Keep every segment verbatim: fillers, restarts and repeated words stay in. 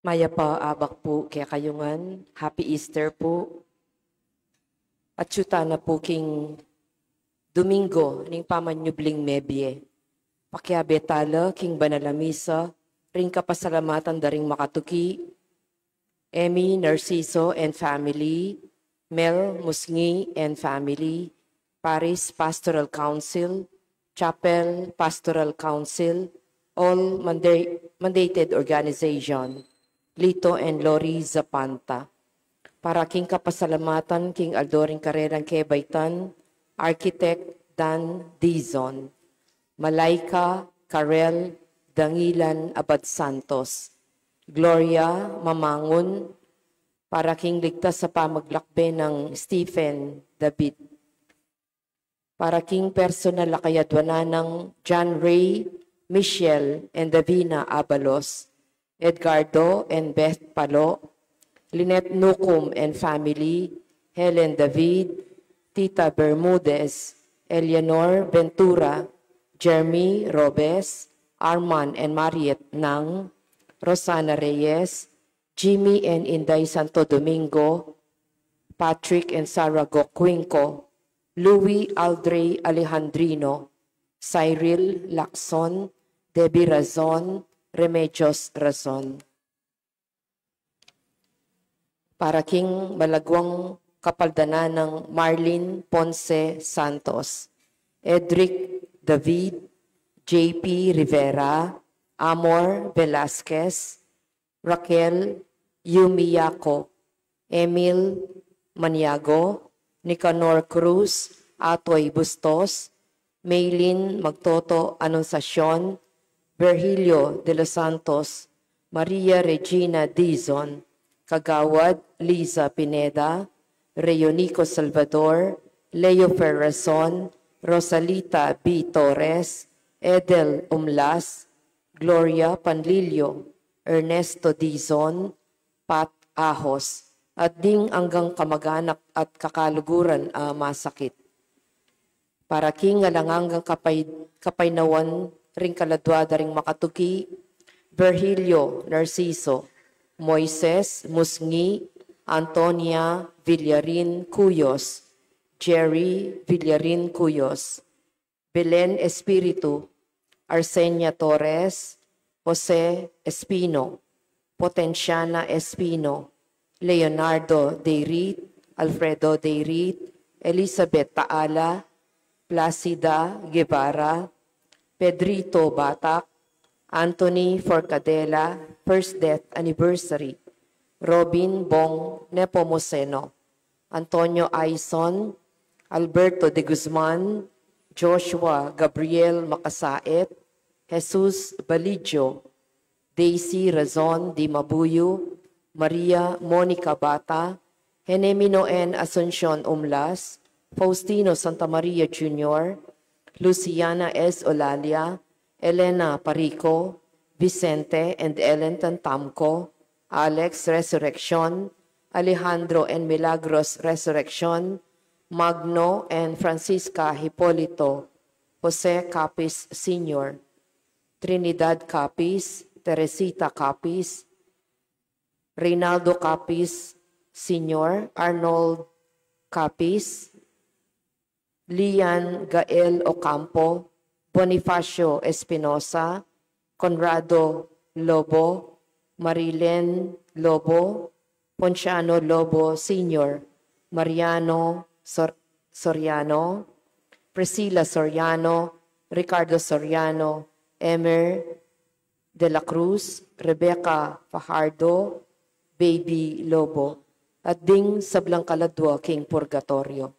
Mayap a abak pu kekayu ngan. Happy Easter pu. Atsu tana pu king Domingo ning pamanyubling mebie. Pakiabe tala king banal a misa ring kapasalamatan da ring makatuki, Emmy Narciso and family, Mel Musngi and family, Parish Pastoral Council, Chapel Pastoral Council, all manda-, mandated organization, Lito and Lori Zapanta. Para king kapasalamatan king aldo ring karelang kebaitan, Architect Dan Dizon, Malaika Karel Dangilan Abad Santos, Gloria Mamangun, para king ligtas a pamaglakbe nang Stephen David. Para king personal a kayadwanan nang John Ray, Michelle, and Davina Abalos, Edgardo and Beth Palo, Lynette Nucum and family, Helen David, Tita Bermudez, Eleanor Ventura, Jeremy Robes, Arman and Mariet Nang, Rosana Reyes, Jimmy and Inday Santo Domingo, Patrick and Sarah Gocuinco, Louis Aldrey Alejandrino, Cyril Lacson, Debbie Razon, Remedios Razon. Para king malaguang kapaldanan nang Marlene Ponce Santos, Edric David, J P Rivera, Amor Velasquez, Raquel Yumiyako, Emil Maniago, Nicanor Cruz, Atoy Bustos, Maylin Magtoto Anunciacion, Virgilio de los Santos, Maria Regina Dizon, Kagawad Liza Pineda, Reonico Salvador, Leo Ferrason, Rosalita B. Torres, Edel Umlas, Gloria Panlilio, Ernesto Dizon, Pat Ahos, at ding anggang kamag-anak at kakaluguran a masakit. Para king alang anggang kapay-, kapaynawan ring kaladua da ring makatuki, Virgilio Narciso, Moises Musngi, Antonia Villarin Cuyos, Jerry Villarin Cuyos, Belen Espiritu, Arsenia Torres, Jose Espino, Potenciana Espino, Leonardo Deirit, Alfredo Deirit, Elizabeth Taala, Placida Guevara, Pedrito Batak, Anthony Forcadela, first death anniversary, Robin Bong Nepomuceno, Antonio Aison, Alberto de Guzman, Joshua Gabriel Macasaet, Jesus Balidio, Daisy Razon Di Mabuyu, Maria Monica Bata, Henemino N. Asuncion Umlas, Faustino Santa Maria Junior, Luciana S. Olalia, Elena Parico, Vicente and Ellen Tantamco, Alex Resurreccion, Alejandro and Milagros Resurreccion, Magno and Francisca Hipolito, Jose Capiz Senior, Trinidad Capiz, Teresita Capiz, Reynaldo Capiz Senior, Arnold Capiz, Lian Gael Ocampo, Bonifacio Espinosa, Conrado Lobo, Marilen Lobo, Ponciano Lobo Senior, Mariano Sor-, Soriano, Priscilla Soriano, Ricardo Soriano, Emer de la Cruz, Rebecca Fajardo, Baby Lobo, at ding sablang kaladua king purgatorio.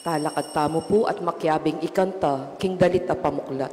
Talakad tamu pu at makiabing ikanta king dalit a pamuklat.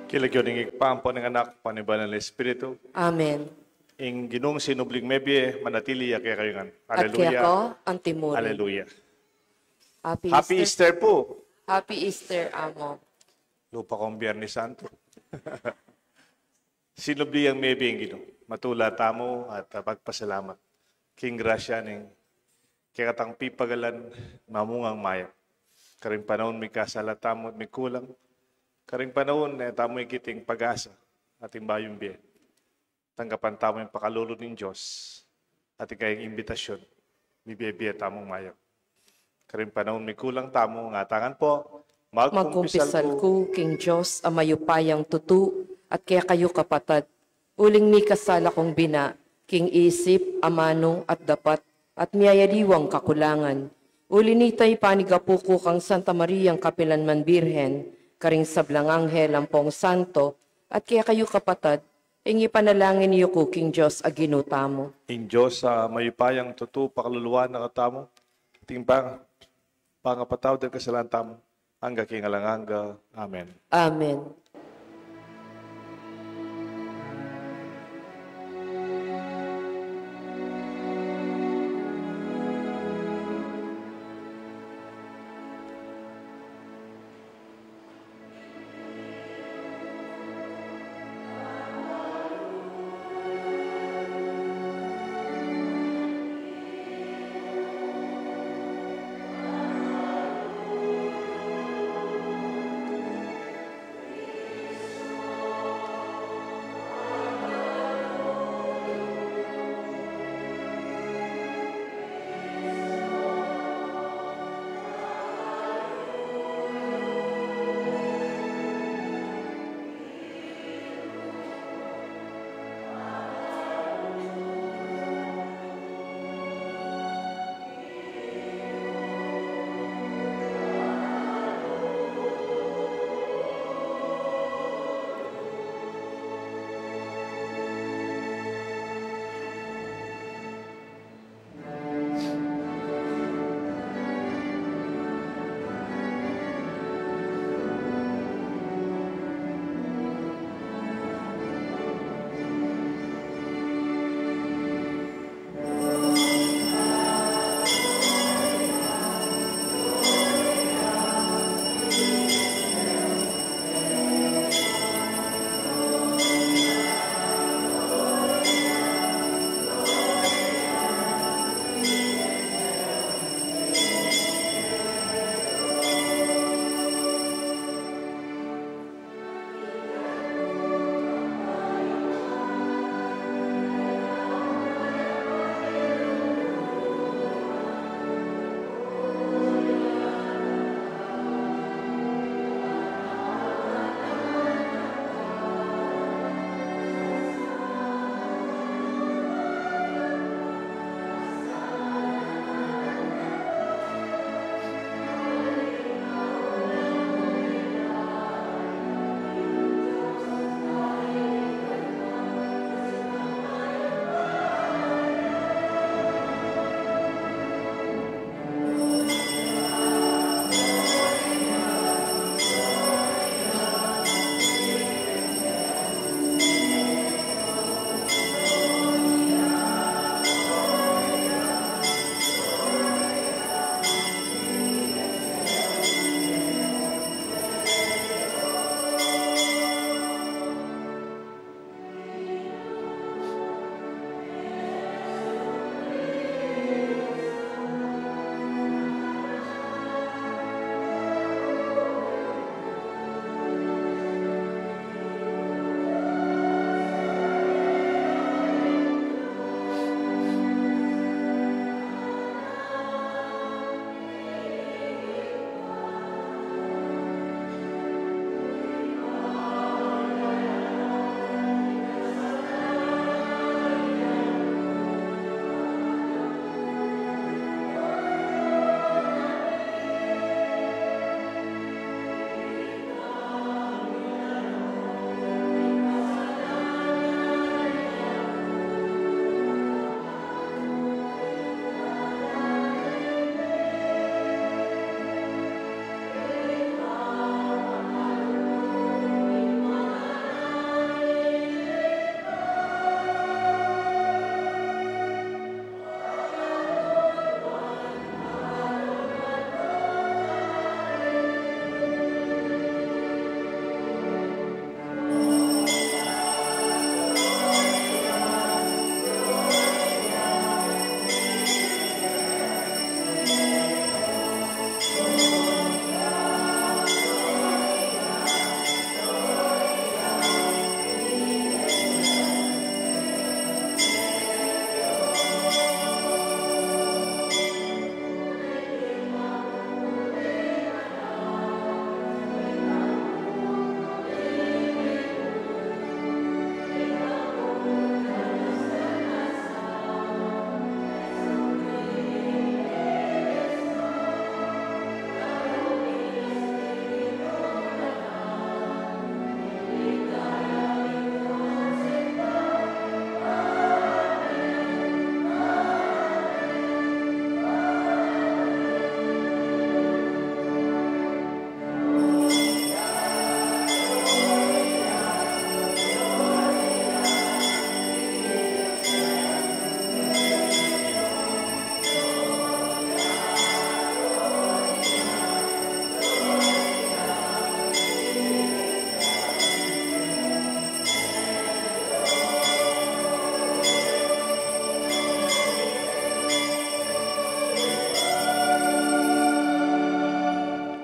King lagyu ning Ibpa, ampo ning Anak, ampo ning Banal a Espiritu. Amen. Ing Ginung sinubling mebie, manatili ya kekayu ngan. At keka antimurin. Aleluya. Happy Easter. Happy Easter pu. Happy Easter, Amo. Lupa kong Biernes Santo. Sinubli yang mebie ing Ginu. Matula tamu at, ah, magpasalamat king grasya ning kekatang pipagalan mamungang mayap. Karing panaun mikasala tamu at mikulang, karing panaun, e tamu ikit ing pag-asa at ing bayung bie. Tanggapan tamu ing pakalulu ning Dios at ing kayang imbitasyun, mibie-bie tamung mayap. Karing panaun mikulang tamu, ngatangan pu, magkumpisal ku king Dios a mayupayang tutu at kekayu kapatad, uling mikasala kung bina king isip, amanu at dapat, at miyayaliwang kakulangan. Uli nita, ipanigapu ku kang Santa Mariang kapilanman Birhen, karing sablang anghel ampong santo, at kekayu kapatad, ing ipanalangin yu ku king Dios a Ginu tamu. Ing Dios a mayupayang tutu pakaluluan na katamu, at ing pang-, pangapatawad king kasalanan tamu, angga king alang angga. Amen. Amen.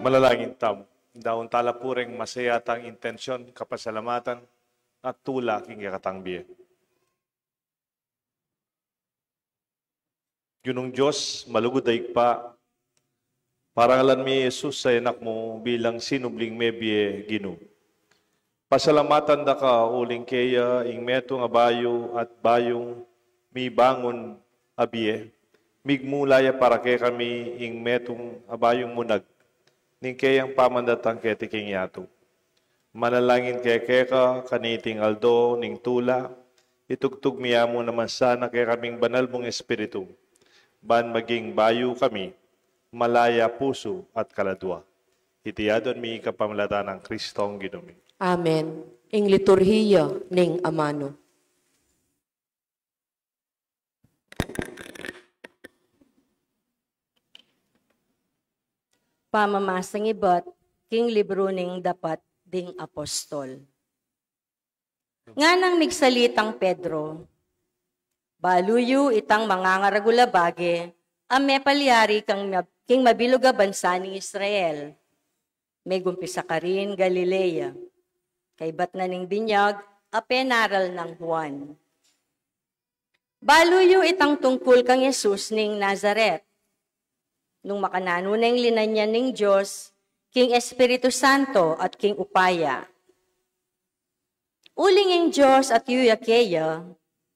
Manalangin tamu. Daun tala pu reng masayatang intensyon, kapasalamatan, at tula king kekatang bie. Ginung Dios, malugud a Ibpa, parangalan mi i Jesus a Anak mu bilang sinubling mebie, Ginu. Pasalamatan da ka uling keya ing metung a bayu at bayung mibangun a bie, migmula ya para kekami ing metung a bayung munag ning keyang pamandatang keti king yatu. Manalangin kami keka kaniting aldo ning tula, itugtug mi ya mu naman sana kekaming banal mung Espiritu, ban maging bayu kami, malaya pusu at kaladua. Iti adwan mi kapamilatan nang Kristong Ginu mi. Amen. Ing liturhiya ning amanu. Pamamasang ibat king libru ning Dapat ding Apostol. Nganang migsalitang Pedro, "Balu yu itang mangangaragul a bage a mepalyari kang mab-, king mabilug a bansa ning Israel. Megumpisa karin Galilea, kaybat na ning binyag a penaral nang Juan." Balu yu itang tungkul kang Jesus ning Nazaret, nung makananu neng linanyan ning Dios king Espiritu Santo at king upaya. Uling ing Dios atiu ya keya,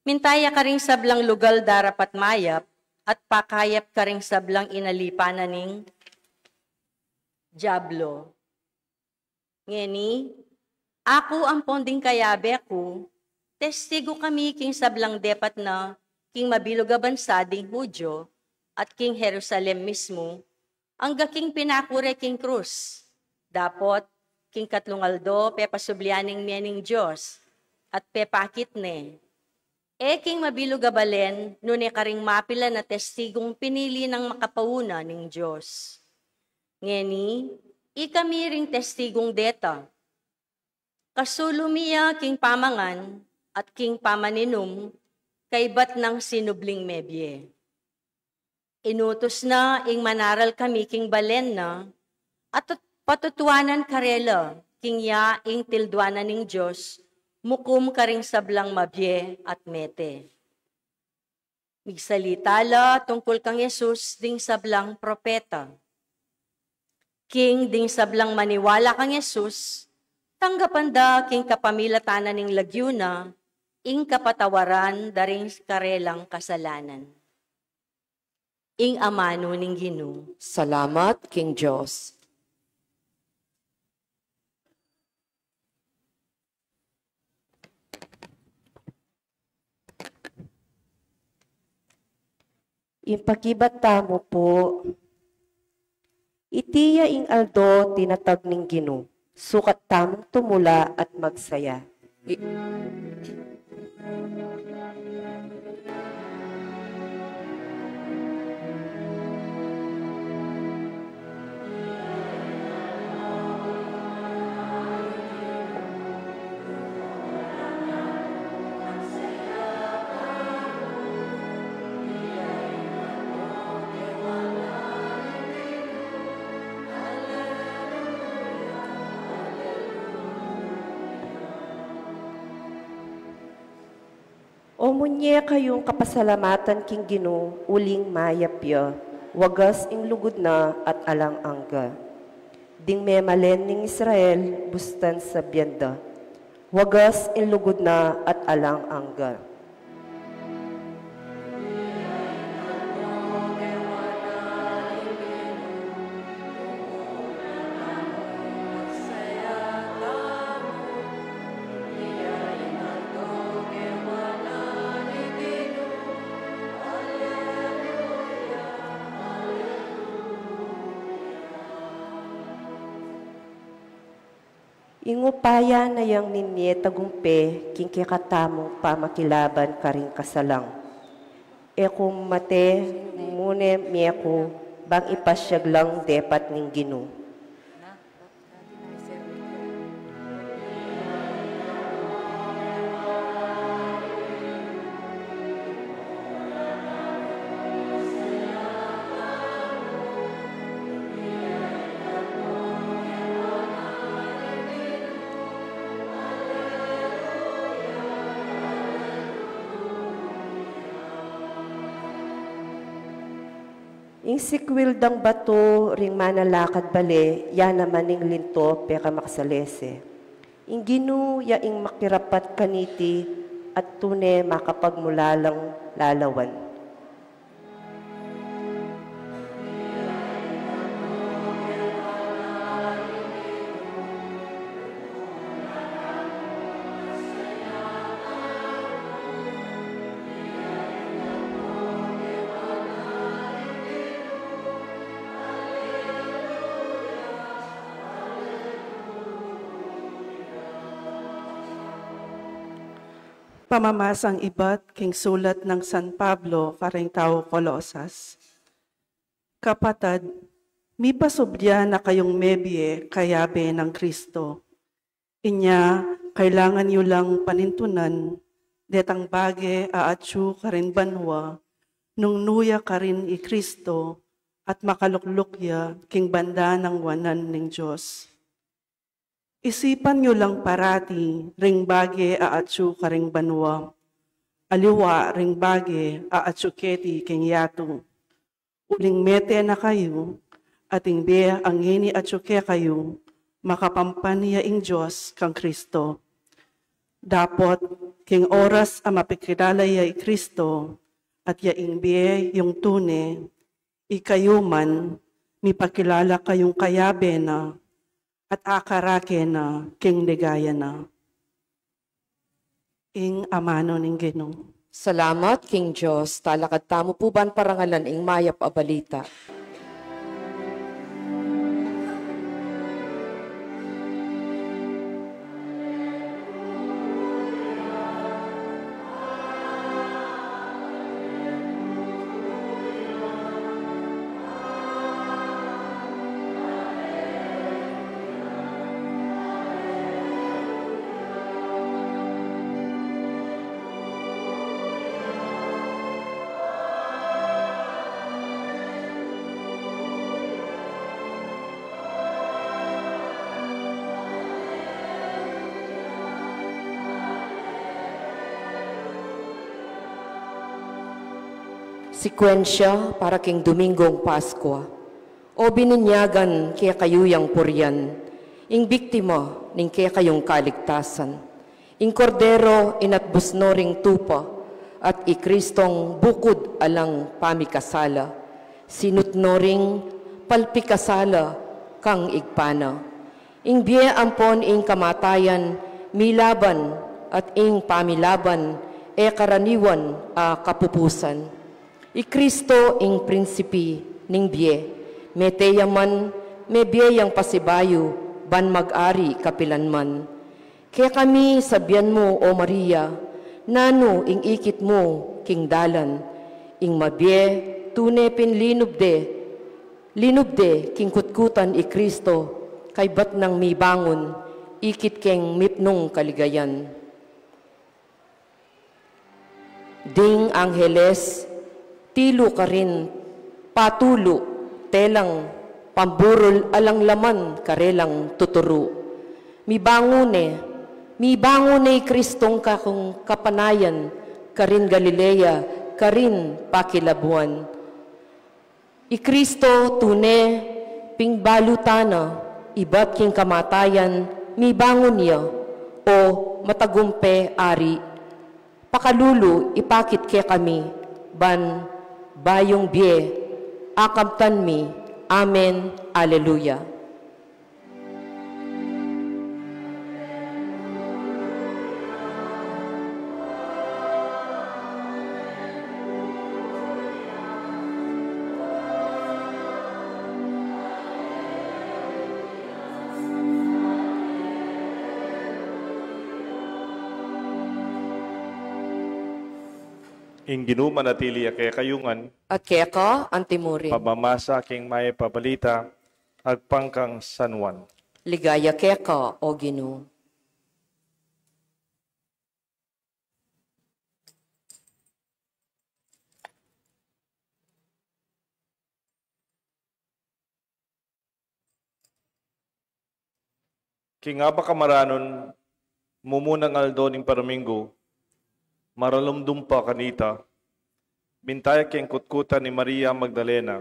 minta ya karing sablang lugal darapat mayap at pakayap karing sablang inalipan na ning Diablo. Ngeni, aku ampon ding kayabe ku, testigu kami king sablang depat na king mabilug a bansa ding Judio at king Jerusalem mismu, angga king pinaku re king krus. Dapot, king katlung aldo pepasublian neng mie ning Dios, at pepakit ne, e king mabilug a balen, nune karing mapilan a testigung pinili nang makapauna ning Dios. Ngeni, ikami ring testigung deta. Kasulu mi ya king pamangan at king pamaninum, kaybat nang sinubling mebie. Inutus na ing manaral kami king balen na, at tut-, patutuanan karela king ya ing tilduanan ning Dios, mukum karing sablang mabie at mete. Migsalita la tungkul kang Jesus ding sablang propeta. King ding sablang maniwala kang Jesus, tanggapan da king kapamilatan na ning lagyu na ing kapatawaran da ring karelang kasalanan. Ing amanu ning Ginu. Salamat king Dios. Ipakibat tamu pu. Iti ya ing aldo tinatag ning Ginu, sukat tamung tumula at magsaya. I- O munye kayung kapasalamatan king Ginu, uling mayap ya, wagas ing lugud na at alang angga. Ding memalen ning Israel, bustan sabian da, wagas ing lugud na at alang angga. Ing upaya na yang ning mie tagumpe king kekatamung pamakilaban karing kasalang. E ku mate, mune mie ku, bang ipasyag lang depat ning Ginu. Ing sikwil dang batu ring manalakad bale, ya naman ing linto pekamaksalese. Ing Ginu ya ing makirapat kaniti at tune makapagmulalang lalawan. Pamamasang ibat king sulat nang San Pablo kareng tau Colosas. Kapatad, mipasubli na kayung mebie kayabe nang Kristo. Inya, kailangan yu lang panintunan detang bage a atyu karin banua, nung nu ya karin i Kristo at makalukluk ya king banda nang wanan ning Dios. Isipan yu lang parati ring bage a atyu karing banua, aliwa ring bage a atyu keti king yatu. Uling mete na kayu, at ing bie a ngeni atyu kekayu, makapampan ya ing Dios kang Kristo. Dapot, king oras a mapikilala ya i Kristo, at ya ing bie yung tune, ikayu man, mipakilala kayung kayabe na, at akarake na king ligaya na. Ing amanu ning Ginu. Salamat king Dios. Talakad tamu pu ban parangalan ing mayap a balita. Sekuensya para king Domingong Paskua. O bininyagan kekayu yang purian, ing biktima ning kekayung kaligtasan. Ing Kordero inatbus no ring tupa, at i Kristong bukud alang pamikasala, sinut no ring palpikasala kang Ibpa na. Ing bie ampon ing kamatayan milaban, at ing pamilaban e karaniwan a kapupusan. I Kristo ing prinsipi ning bie, mete ya man, mebie yang pasibayu, ban mag-ari kapilan man. Kekami sabian mu, O Maria, nanu ing ikit mu king dalan, ing mabie tune pin linub de, linub de king kutkutan i Kristo, kaybat nang mibangun, ikit keng mipnung kaligayan. Ding angheles, tilu karin patulu, telang pamburul alang laman karelang tuturu. Mibangun ne, mibangun ne i Kristong kakung kapanayan, karin Galilea, karin pakilabuan. I Kristo tune pingbalutan na, ibat king kamatayan mibangun ya, o matagumpe Ari. Pakalulu ipakit kekami, ban bayung bie akamtan mi. Amen. Aleluya. Ing Ginu manatili ya kekayu ngan. At keka anti murin. Pamamasa king mayap a balita agpang kang San Juan. Ligaya keka, O Ginu. King apat a maranun, mumunang aldo ning padominggu, maralumdum pa kanita, minta ya king kutkutan i Maria Magdalena,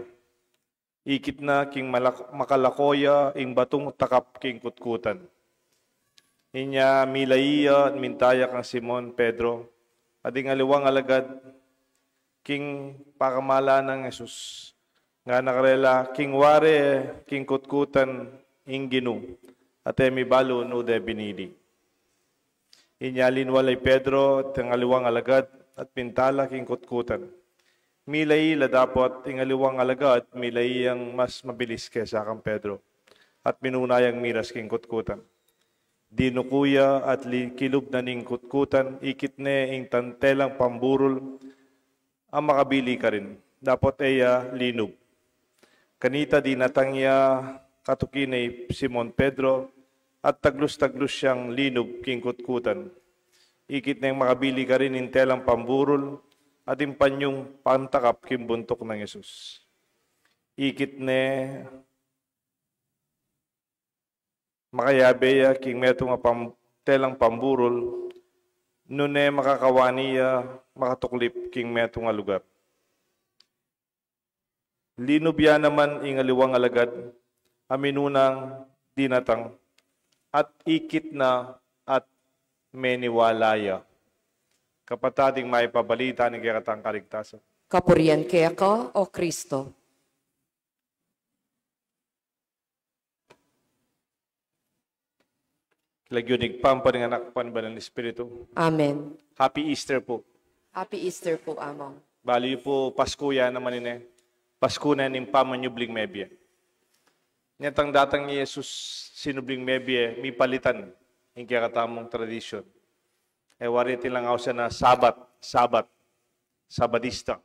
Ikit na king malak-, makalako ya ing batung takap king kutkutan. Inya milai ya at minta ya kang Simon Pedro at ing aliwang alagad king pakamalan nang Jesus. Ngana karela, king wari king kutkutan ing Ginu, at e mi balu nu de binili. Inya linwal i Pedro at ing aliwang alagad at minta la king kutkutan. Milai la dapot ing aliwang alagad, milai yang mas mabilis kesa kang Pedro, at minuna yang miras king kutkutan. Dinuku ya at li-, kilub na ning kutkutan, ikit ne ing tantelang pamburul a makabili karin, dapot e ya linub. Kanita dinatang ya katuki na i Simon Pedro, at taglus-taglus yang linub king kutkutan. Ikit neng makabili karin ing telang pamburul at ing panyung pantakap king buntuk nang Jesus. Ikit ne makayabe ya king metung a pam-, telang pamburul, nune makakawani ya makatuklip king metung a lugar. Linub ya naman ing aliwang alagad a minunang dinatang, at ikit na at meniwala ya. Kapatad, ing mayap a balita ning kekatang kaligtasan. Kapurian keka, O Kristo. King lagyu ning Ibpa, ampo ning Anak, ampo ning Banal a Espiritu. Amen. Happy Easter po. Happy Easter po, Among. Bali yu po, Pasku ya naman ini. Pasku na ning pamanyubling mebie. Inyang datang i Jesus sinubling mebie, mipalitan ing kekatamung tradisyon. E wari atin lang ausan a Sabat, Sabat, Sabadista.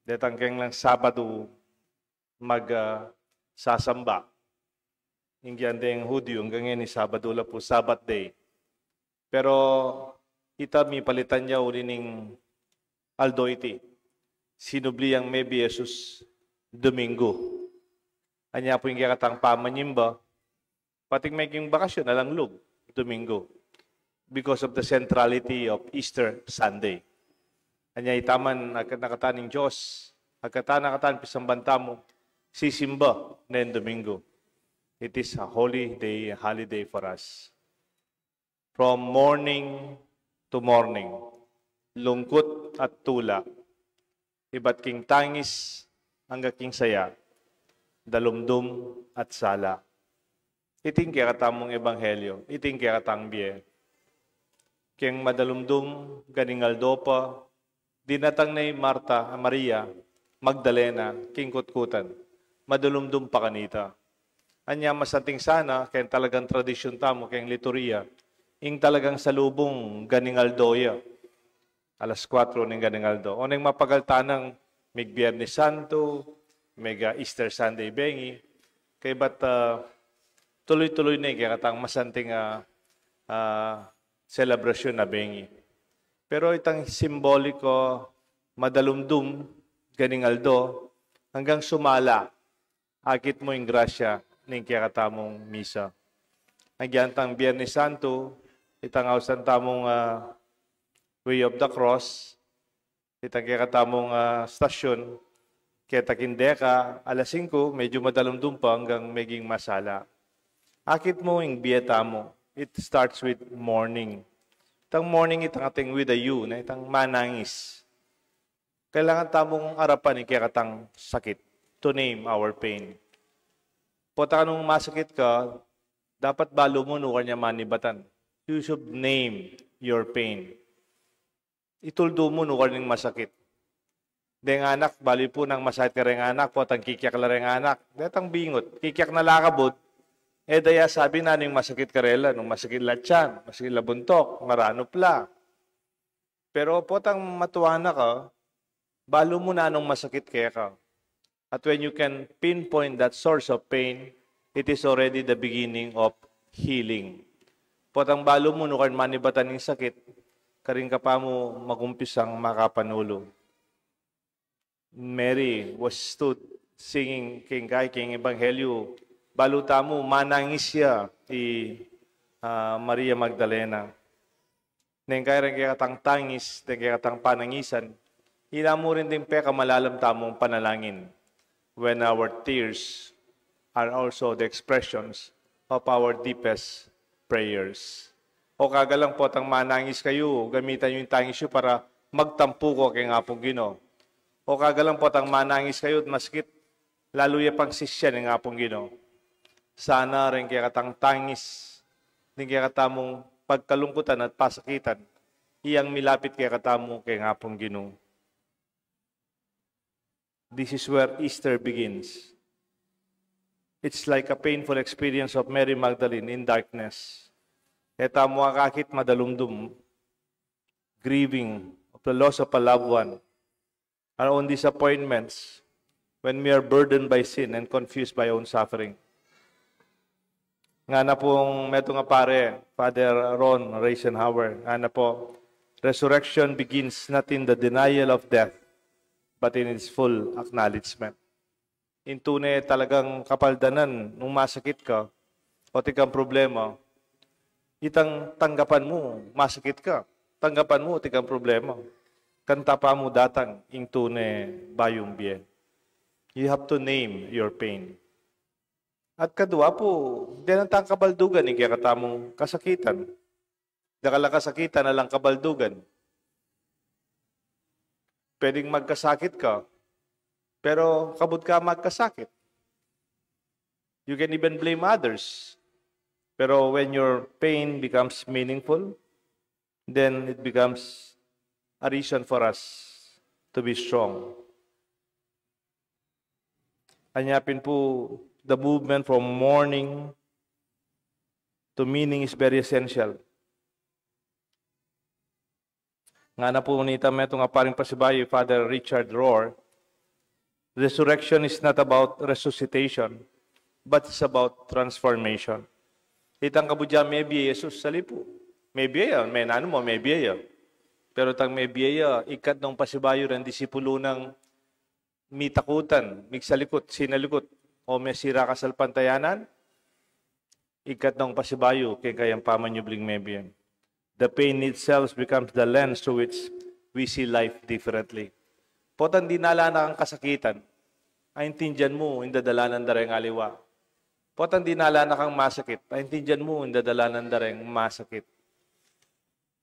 Detang keng lang Sabado mag, ah, sasamba. Ing gyan deng Hudyu, anggang ngeni Sabado la pu, Sabbath day. Pero ita mipalitan ya uli ning aldo iti. Sinubli yang mebie i Jesus Domingo. Anya pu ing kekatang pamanyimba, pati ing meging bakasyon, alang lub, Domingo, because of the centrality of Easter Sunday. Anya itaman, agkatan na katan ning Dios, agkatan na katan pisamban tamu, sisimba neng Domingo. It is a holy day, a holiday for us. From morning to morning, lungkut at tula, ibat king tangis angga king saya, dalumdum at sala. Iti ing kekatamung ebanghelyo, iti ing kekatang bie. Keng madalumdum, ganing aldo pa, dinatang ne i Marta, a Maria Magdalena, king kutkutan. Madalumdum pa kanita. Anya masanting sana, keng talagang tradisyun tamu, keng liturhiya, ing talagang salubung ganing aldo ya. Alas kuwatro ning ganing aldo. Oneng mapagal ta nang mig Biernes Santo, mig, ah, Easter Sunday bengi. Kaybat, ah, tuluy-tuluy ne ing kekatang masanting a, ah, selebrasyun a bengi. Pero itang simboliko, madalumdum ganing aldo, anggang sumala, akit mu ing grasya ning kekatamung misa. Agyang itang Biernes Santo, itang ausan tamung, ah, Way of the Cross, itang kekatamung, ah, stasyon, keta king deka, alas singko, medyo madalumdum pa anggang meging masala. Akit mu ing bie tamu, it starts with mourning. Itang mourning, itang ating with a U, na itang manangis. Kailangan tamung arapan ing kekatang sakit, to name our pain. Potang nung masakit ka, dapat balu mu nu ka nya manibatan. You should name your pain. Ituldu mu nu ka ning masakit. Deng anak, balu pu nang masakit kareng anak, potang kikyak la reng anak. Detang bingut, kikyak na la kabud, e da ya sabi nanu ing masakit karela, nung masakit la tiyan, masakit la buntuk, maranup la. Pero potang matua na ka, balu mu nanung masakit keka. At when you can pinpoint that source of pain, it is already the beginning of healing. Potang balu mu nu ka rin manibatan ning sakit, karin ka pa mu magumpisang makapanulu. Mary was stood singing king kai king ebanghelyo. Balu tamu, manangis ya i, ah, Maria Magdalena. Neng kai reng kekatang tangis, neng kekatang panangisan, ila mu rin ding pekamalalam tamung panalangin. when our tears are also the expressions of our deepest prayers. O kagalang potang manangis kayu, gamitan yu ing tangis yu para magtampu ko keng Apung Ginu. O kagalang potang manangis kayu at maskit, lalu ya pang sisyan ing Apung Ginu. Sana ring kekatang tangis, ding kekatamung pagkalungkutan at pasakitan, iyang milapit kekatamu keng Apung Ginu. This is where Easter begins. It's like a painful experience of Mary Magdalene in darkness. E tamu akakit madalumdum, grieving of the loss of a loved one, our own disappointments, when we are burdened by sin and confused by our own suffering. Ngana pung metung a pare, Father Ron Reisenhauer, ngana pu, "Resurrection begins not in the denial of death, but in its full acknowledgement." Ing tune talagang kapaldanan nung masakit ka o atin kang problema, itang tanggapan mu masakit ka, tanggapan mu atin kang problema, kantapan mu datang ing tune bayung bie. You have to name your pain. At kadua pu, deng tang kabaldugan ing kekatamung kasakitan. Dakal a kasakitan, alang kabaldugan. Pwedeng magkasakit ka, pero kabud ka magkasakit. You can even blame others. Pero when your pain becomes meaningful, then it becomes a reason for us to be strong. Anya pin pu, the movement from mourning to meaning is very essential. Ngana pu nita metung a paring pasibayu, Father Richard Rohr, "Resurrection is not about resuscitation, but it's about transformation." Itang kabud ya mebie i Jesus, sali pu. Mebie ya, menanu mo, mebie ya. Pero itang mebie ya, ikatnung pasibayu reng disipulus nang mitakutan, migsalikut, sinalikut, o mesira kasalpantayanan, ikatnung pasibayu keng kayang pamanyubling mebie. The pain itself becomes the lens through which we see life differently. Potang dinala na kang kasakitan, aintindian mu ing dadalanan da reng aliwa. Potang dinala na kang masakit, aintindian mu ing dadalanan da reng masakit.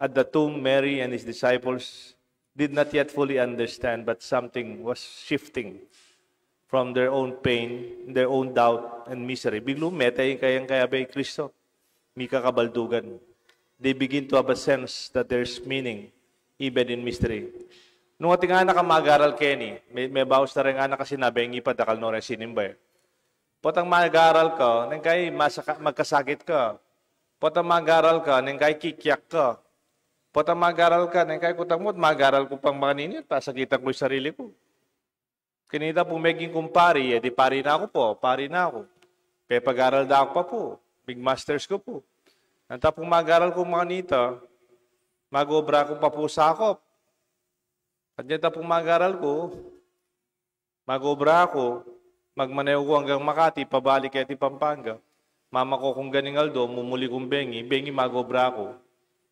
At the tomb, Mary and his disciples did not yet fully understand, but something was shifting from their own pain, their own doubt and misery. Biglang mete ing kayang kayabe i Kristo. Mika kabaldugan. They begin to have a sense that there's meaning even in mystery. Nung atin anak a mag-aral keni, me, mebaus na reng anak a sinabi, "Ngipa, dakal no reng sinimba e." Potang mag-aral ka, neng kai masaka-, magkasakit ka. Potang mag-aral ka, neng kai kikiak ka. Potang mag-aral ka, neng kai kutang mu, "Mag-aral ku pang makanini, pasakitan ku ing sarili ku." Kanita pu meging kumpari, e di pari na ku pu, pari na ku. Pepag-aral da ku pa pu, mig-masters ku pu. Nita pung mag-aral ku makanita, mag-obra ku pa pu sakup. At nita pung mag-aral ku, mag-obra ku, magmaneho ku anggang Makati, pabalik keti Pampanga. Mamako kung ganing aldo, mumuli kung bengi, bengi mag-obra ku.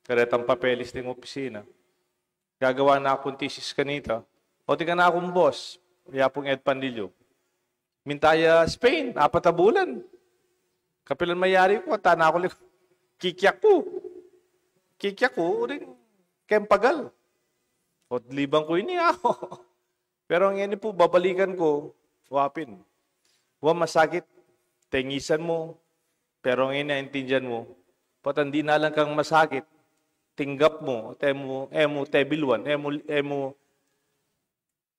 Karetang papeles ding opisina. Gagawa na kung thesis kanita. O, tika na kung boss, ya pung Ed Panlilio. Minta ya Spain, apat a bulan. Kapilan mayari ku, ata na ku li-, kikiak ku. Kikiak ku, uling kempagal. O, libang ku ini ako. Pero ngeni pu, babalikan ku, wa pin. Wa masakit, tengisan mu, pero ngeni aintindian mu. Potang dinalan kang masakit, tinggap mu, te mu, e mu tebilwan, e mu, e mu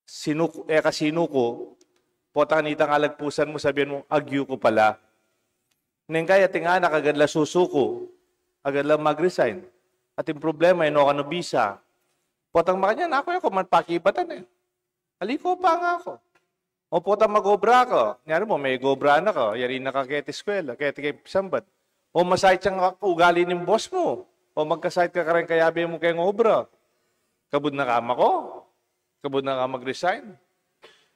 sinuku, e ka sinuku, potang itang alagpusan mu, sabian mu, "Agyu ku pala." Neng kai atin anak agad la susuku, agad la mag-resign. Atin problema, e no kanu bisa. Potang makanyan, "Aku, e ku man pakibatan e. Ali ku pa nga aku." O potang mag-obra ka, nyari mu, meg-obra na ka, yari na ka keti eskwela, keti keng sambat. O masakit yang ugali ning boss mu, o magkasakit ka kareng kayabe mu keng obra. Kabud na ka mako, kabud na ka mag-resign.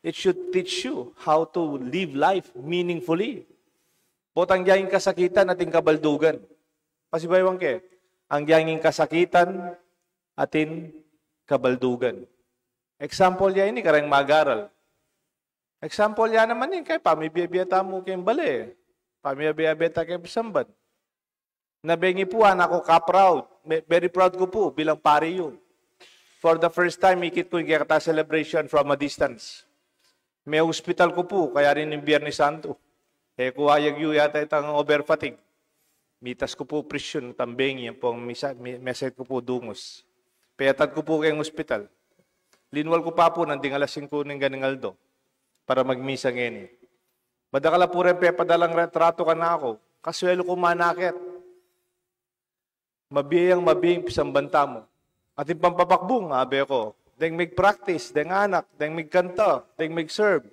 It should teach you how to live life meaningfully. Potang gyanging kasakitan atin kabaldugan. Pasibayu ke, ang gyanging kasakitan atin kabaldugan. Example ya ini kareng mag-aral. Example ya naman ing kaya pamibie-bie tamu keng bale, pamibie-bie ta keng pisamban. Na bengi pu, anak ku, ka-proud. Me-, very proud ku pu bilang pari yu. For the first time, ikit ku ing kekatang celebration from a distance. Me-hospital ku pu, kaya rin ing Biernes Santo. E ku ayag yu yata itang over fatigue. Mitas ku pu presyon, tang bengi, ampong misa-, mi-, mesakit ku pu dungus. Peyatad ku pu keng hospital. Linwal ku pa pu nanding alas singku ning ganing aldo para magmisa ngeni. Madakal a pu reng pepadalang retrato kanaku. Kaswelu ku manakit. Mabie yang mabie ing pisamban tamu. Atin pang papakbung, abe ku. Deng mig-practice, deng anak, deng migkanta, deng mig-serve.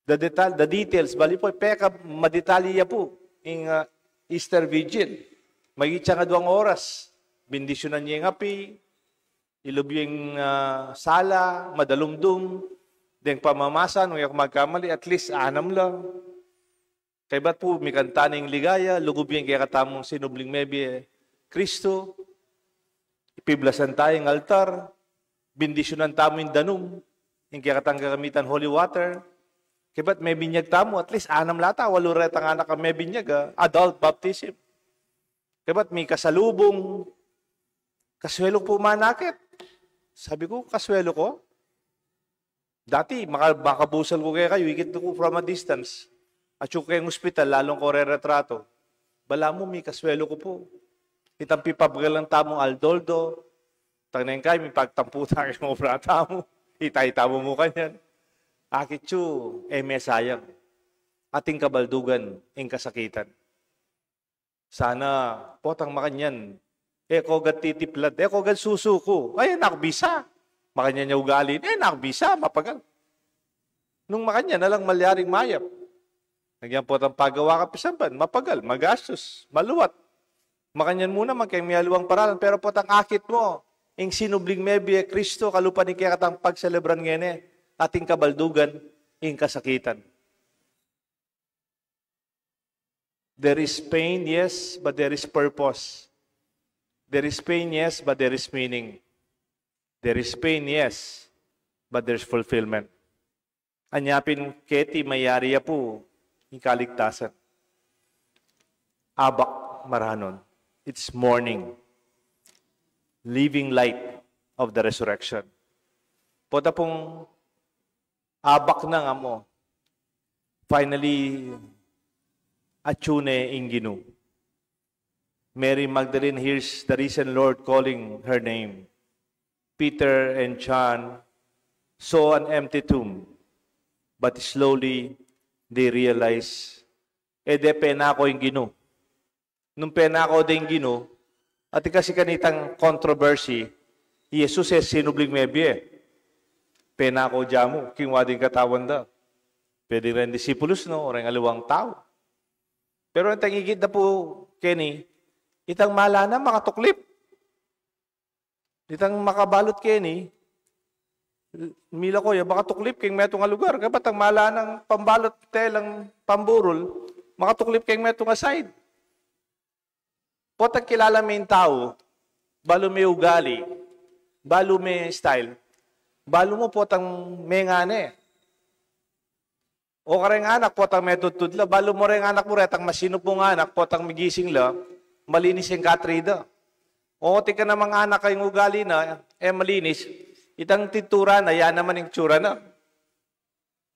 The detal-, the details, bali pu, peka madetalye ya pu ing, ah, Easter Vigil. Magicang aduang oras. Bendisyunan ye ing api, ilub ye ing, ah, sala, madalumdum, deng pamamasa, nung e ku magkamali, at least anam la. Kaybat pu, mikanta ne ing ligaya, lugub ye ing kekatamung sinubling mebie Kristo, piblasan ta ing altar, bendisyunan tamu ing danum, ing kekatang gagamitan holy water. Kaybat mebinyag tamu, at least anam la ta, walu retang anak a mebinyag, ah, adult baptism. Kaybat mikasalubung, kaswelu ku pu manakit. Sabi ku, kaswelu ku? Dati, maka-, makabusal ku kekayu, ikit ku from a distance. Atyu ku keng hospital, lalung ku reretrato. Balamu, mikaswelu ku pu. Itang pipabagalan tamung aldo-aldo. Tang neng kaya, mipagtampu ta keng obra tamu. Ita-ita mu mu kanyan. Akit yu, e me sayang. Ating kabaldugan ing kasakitan. Sana, potang makanyan, e ku gad titiplad, e ku gad susuku. Ay, e na ku bisa. Makanyan ya ugali, e na ku bisa, mapagal. Nung makanyan na lang malyaring mayap. Nagyan potang pagawa ka pisamban, mapagal, magastus, maluat. Makanyan mu naman keng mialiwang paralan, pero potang akit mu ing sinubling mebie Kristo, kalupa ning kekatang pagselebran ngeni, ating kabaldugan ing kasakitan. There is pain, yes, but there is purpose. There is pain, yes, but there is meaning. There is pain, yes, but there's fulfillment. Anya pin keti mayari ya pu ing kaligtasan. Abak maranon. It's morning. Living light of the resurrection. Pota pung abak na nga mu. Finally, atyu ne ing Ginu. Mary Magdalene hears the risen Lord calling her name. Peter and John saw an empty tomb, but slowly they realize, e de penako ing Ginu. Nung penako de ing Ginu, atin kasi kanitang controversy, i Jesus e sinubling mebie. Penako de mu, king wari ing katawan da. Pwede reng disipulus, no, o reng aliwang tau. Pero itang ikit da pu keni, itang mala na makatuklip. Itang makabalut keni, mila ko ya, makatuklip king metung a lugar. Kaya potang mala nang pambalut, telang pamburul, makatuklip king metung a side. Potang kilala me ing tau, balu me ugali, balu me style, balu mu potang mengane. O kareng anak, potang metudtud la, balu mu reng anak mu retang masinup mung anak, potang migising la, malinis ing katri da. O tika namang anak a ing ugali na, e malinis, itang itsura na, ya naman ing tsura na.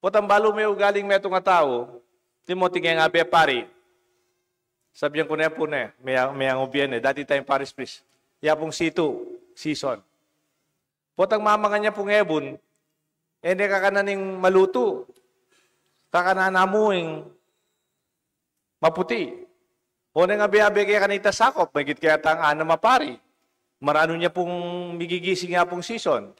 Potang balu me ugaling metung a tau, Timothy, ngeni abe pari. Sabian ku ne pu ne, meyang, meyang ubie ne, dati tayung parish priest. Ya pung situ, season. Potang mamangan ya pung ebun, e ne kakanan ing malutu. Kakanan na mu ing maputi. O neng abe-abe kaya kanita sakup, maigit kaya tang anam a pari. Maranun ya pung migigising ya pung season.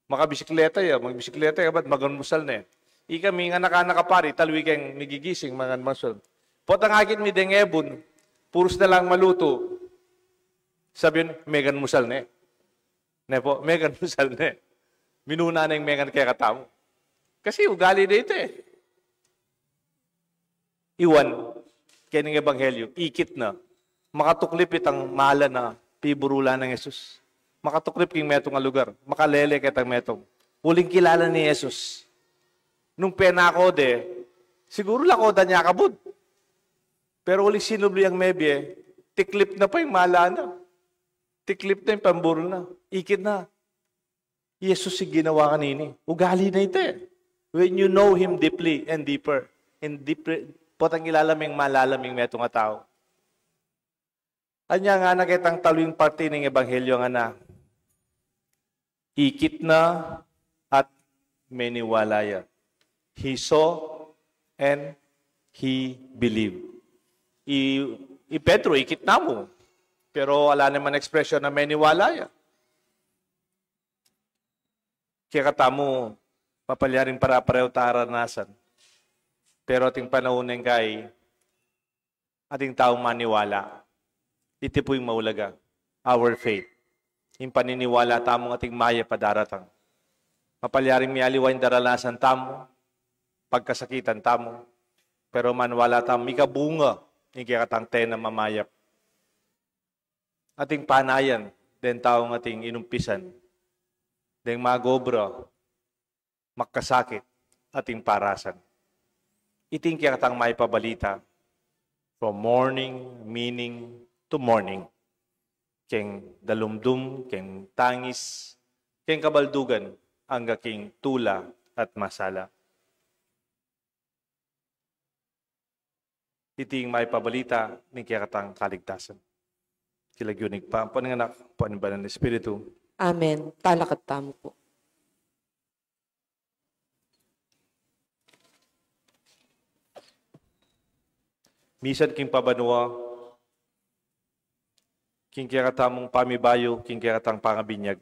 Makabisikleta ya, magbisikleta ya, bat maganmusal ne. Ikami ing anak-anak a pari, talwi keng migigising, maganmusal. Potang akit mi deng ebun, purus na lang malutu. Sabian, meganmusal ne. Ne pu, meganmusal ne. Minuna neng mengan kekatamu. Kasi ugali da ita e. Iwan, keni ing ebanghelyu, ikit na. Makatuklip itang mala na piburulan nang Jesus. Makatuklip king metung a lugar. Makalele ketang metung. Uling kilala ne i Jesus. Nung penako de, siguru lakodan ya kabud. Pero uling sinubli yang mebie, tiklip na pa ing mala na. Tiklip na ing pamburu na. Ikit na. I Jesus ing ginawa kanini. Ugali na ita e. When you know Him deeply and deeper, and deeper, potang ilalam ing malalam ing metung a tau. Anya ngana ketang talu ing parti ning ebanghelyo ngana, ikit na at meniwala ya. He saw and he believed. I, i Pedro, ikit na mu. Pero ala naman ekspresyon na meniwala ya. Kaya katamu, mapalyaring pare-parehu tang aranasan. Pero ating panaun ning kai, ating taung maniwala. Iti pu ing maulaga, our faith. Ing paniniwala tamung ating mayap a daratang. Mapalyaring mialiwa ing daranasan tamu, pagkasakitan tamu, pero maniwala tamu, mikabunga ing kekatang tenam a mayap. Ating panayan deng taung ating inumpisan, deng mag-obra, magkasakit, ating parasan. Iti ing kekatang mayap a balita, from morning, meaning to morning. Keng dalumdum, keng tangis, keng kabaldugan, angga king tula at masala. Iti ing mayap a balita ning kekatang kaligtasan. King lagyu ning Ibpa, ampo ning Anak, ampo ning Banal a Espiritu. Amen. Talakad tamu pu. Misan king pabanua, king kekatamung pamibayu, king kekatang pangabinyag.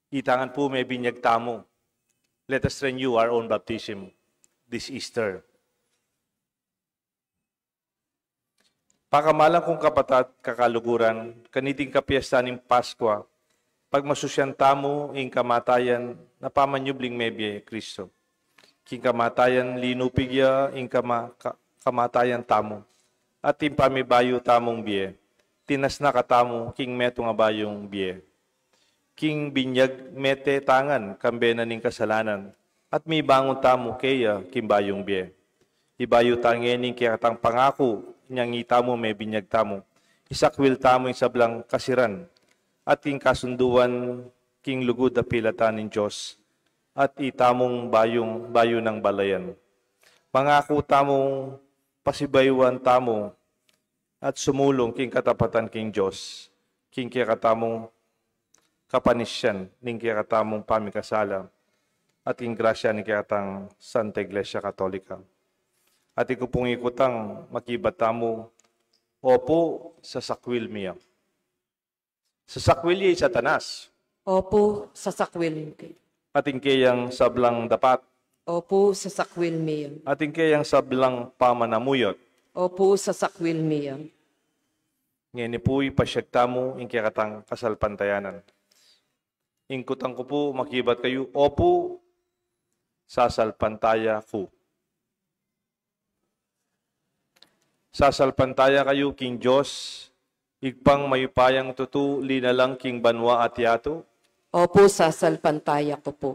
Itangan pu, mebinyag tamu. Let us renew our own baptism this Easter. Pakamalan kung kapatad, kakaluguran, kaniting kapiestan ning Paskua, pagmasusyan tamu ing kamatayan na pamanyubling mebie Kristo. King kamatayan linupig ya ing kama-, ka-, kamatayan tamu, at ing pamibayu tamung bie, tinasna katamu king metung a bayung bie. King binyag mete tangan kambe na ning kasalanan, at mibangun tamu keya king bayung bie. Ibayu ta ngeni ing kekatang pangaku, inyang itamu mebinyag tamu. Isakwil tamu ing sablang kasiran, at ing kasunduan king lugud a pilatan ning Dios, at itamung bayung, bayu nang balayan. Mangaku tamung pasibayuan tamu, at sumulung king katapatan king Dios, king kekatamung kapanisian ning kekatamung pamikasala, at king grasya ning kekatang Santa Iglesia Katolika. At ikupung ikutang makibat tamu, opu, sasakwil mi ya. Sasakwil ya i Satanas. Opu, sasakwil mi. At ing keyang sablang dapat. Opu, sasakwil mi ya. At ing keyang sablang pamanamuyot. Opu, sasakwil mi ya. Ngeni pu, ipasyag tamu ing kekatang kasalpantayanan. Ing kutang ku pu makibat kayu, opu, sasalpantaya ku. Sasalpantaya kayu king Dios, Ibpang mayupayang tutu, linalang king banua at yatu. Opu, sasalpantaya ku pu.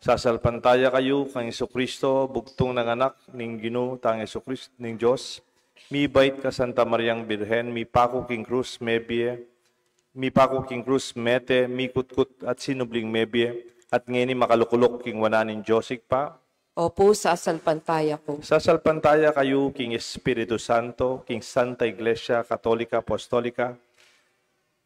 Sasalpantaya kayu kang Jesucristo, bugtung nang Anak ning Ginu tang Jesucristo, ning Dios, mibait ka Santa Mariang Birhen, mipaku king krus, mebie, mipaku king krus, mete, mikutkut at sinubling mebie, at ngeni makalukluk king wanan ning Dios Ibpa. Opu, sasalpantaya ku. Sasalpantaya kayu king Espiritu Santo, king Santa Iglesia Katolika Apostolika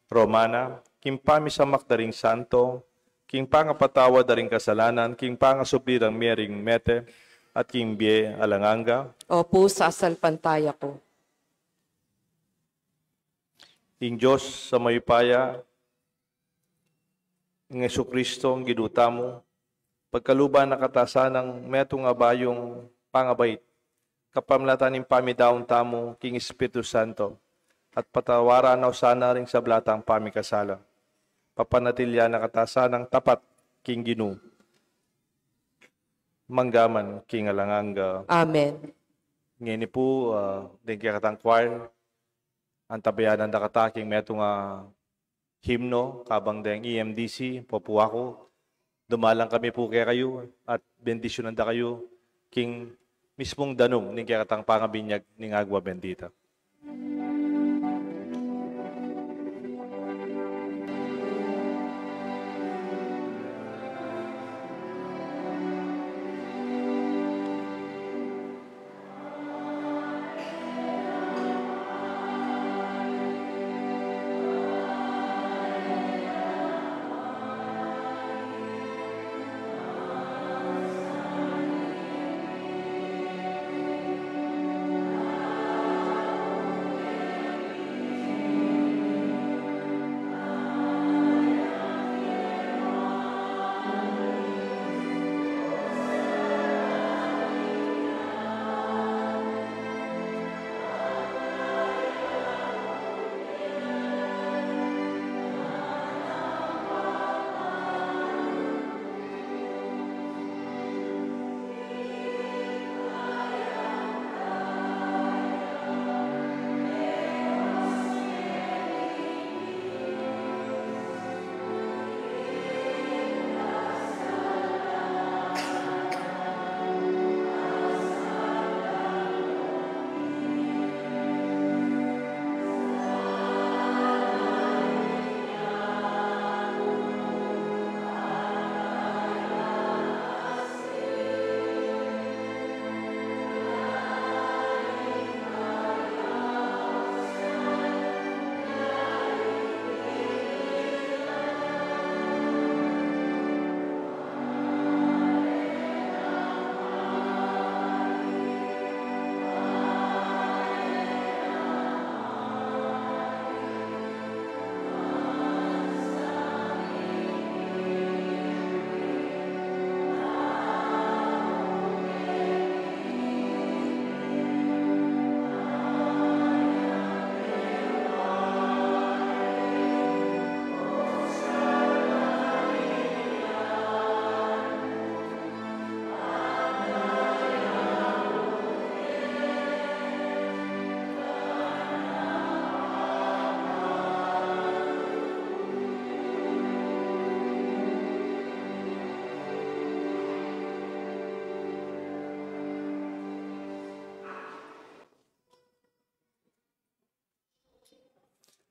Romana, king pamisamak da ring santo, king pangapatawad da ring kasalanan, king pangasubli dang mie ring mete, at king bie alang angga. Opu, sasalpantaya ku. Ing Dios a mayupaya, ing Jesucristo, ing Ginu tamu, pagkaluban na kata sanang metung a bayung pangabait, kapamilatan ning pamidaun tamu king Espiritu Santo, at patawaran na sana ring sabla tang pamikasala. Papanatilian na kata sanang tapat king Ginu, manggaman king alang angga. Amen. Ngeni pu, ah, deng kekatang choir, antabayanan da kata king metung a himno, kabang deng E M D C, popu aku, Dumalang kami pu kekayu at bendisyunan da kayu king mismung danum ning kekatang pangabinyag ning agwa bendita.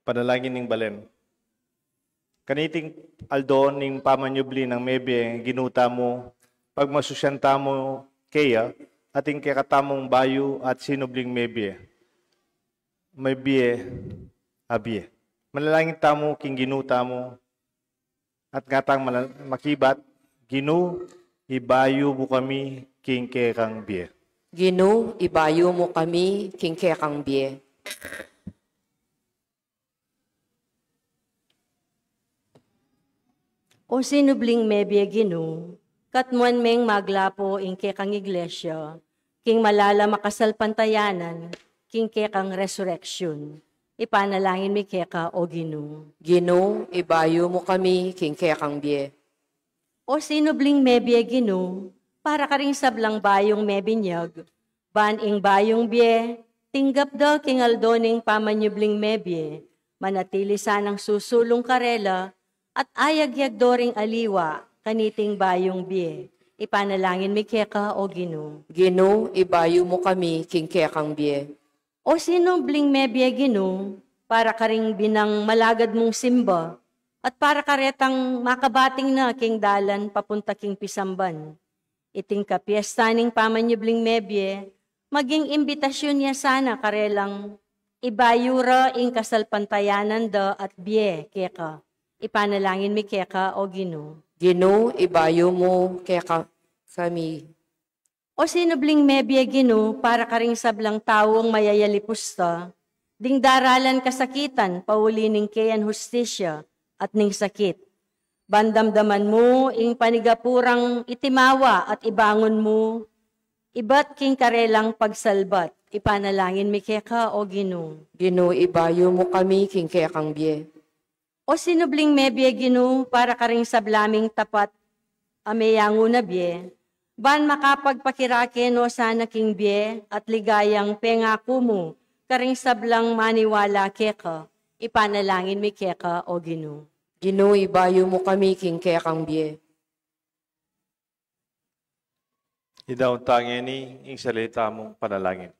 Panalangin ning balen. Kaniting aldo ning pamanyubli nang mebie, Ginu tamu, pagmasusyan tamu keya, at ing kekatamung bayu at sinubling mebie, mebie a bie. Manalangin tamu king Ginu tamu, at ngatang mana-, makibat, Ginu, ibayu mu kami king kekang bie. Ginu, ibayu mu kami king kekang bie. O sinubling mebie, Ginu, katmuan meng maglapo ing kekang iglesia king malalam a kasalpantayanan, king kekang resurrection. Ipanalangin mi keka, O Ginu. Ginu, ibayu mu kami king kekang bie. O sinubling mebie, Ginu, para karing sablang bayung mebinyag, ban ing bayung bie, tinggap da king aldo ning pamanyubling mebie, manatili sanang susulung karela, at ayagyag do ring aliwa kaniting bayung bie. Ipanalangin mi keka, O Ginu. Ginu, ibayu mu kami king kekang bie. O sinubling mebie, Ginu, para karing binang malagad mung simba, at para karetang makabating na king dalan papunta king pisamban. Iting kapiesta ning pamanyubling mebie, maging imbitasyun ya sana karelang ibayu ra ing kasalpantayanan da at bie keka. Ipanalangin mi keka, O Ginu. Ginu, ibayu mu kekami. O sinubling mebie, Ginu, para karing sablang taung mayayalipus ta, ding daralan kasakitan, pauli ning keyan hustisya at ning sakit. Ban damdaman mu ing panigapu rang itimawa at ibangun mu, ibat king karelang pagsalbat. Ipanalangin mi keka, O Ginu. Ginu, ibayu mu kami king kekang bie. O sinubling mebie, Ginu, para karing sabla ming tapat a meyangu na bie, ban makapagpakirake no sana king bie at ligayang pengaku mu karing sablang maniwala keka. Ipanalangin mi keka, O Ginu. Ginu, ibayu mu kami king kekang bie. Idaun ta ngeni ing salita mung panalangin.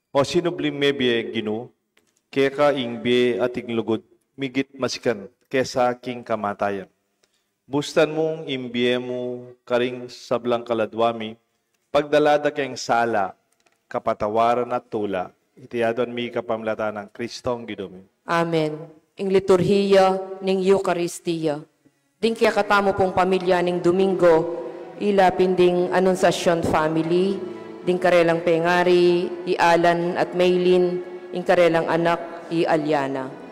O sinubling mebie, Ginu, keka ing bie at ing lugud migit masikan kesa king kamatayan. Bustan mung ing bie mu karing sablang kaladua mi, pagdala da keng sala, kapatawaran at tula. Iti aduan mi kapamilatan nang Kristong Ginu mi. Amen. Ing liturhiya ning Eukaristia. Ding kekatamu pung pamilya ning Domingo, ila pin ding Anunciacion family, ding karelang pengari, i Alan at Maylin, ing karelang anak, i Aliana.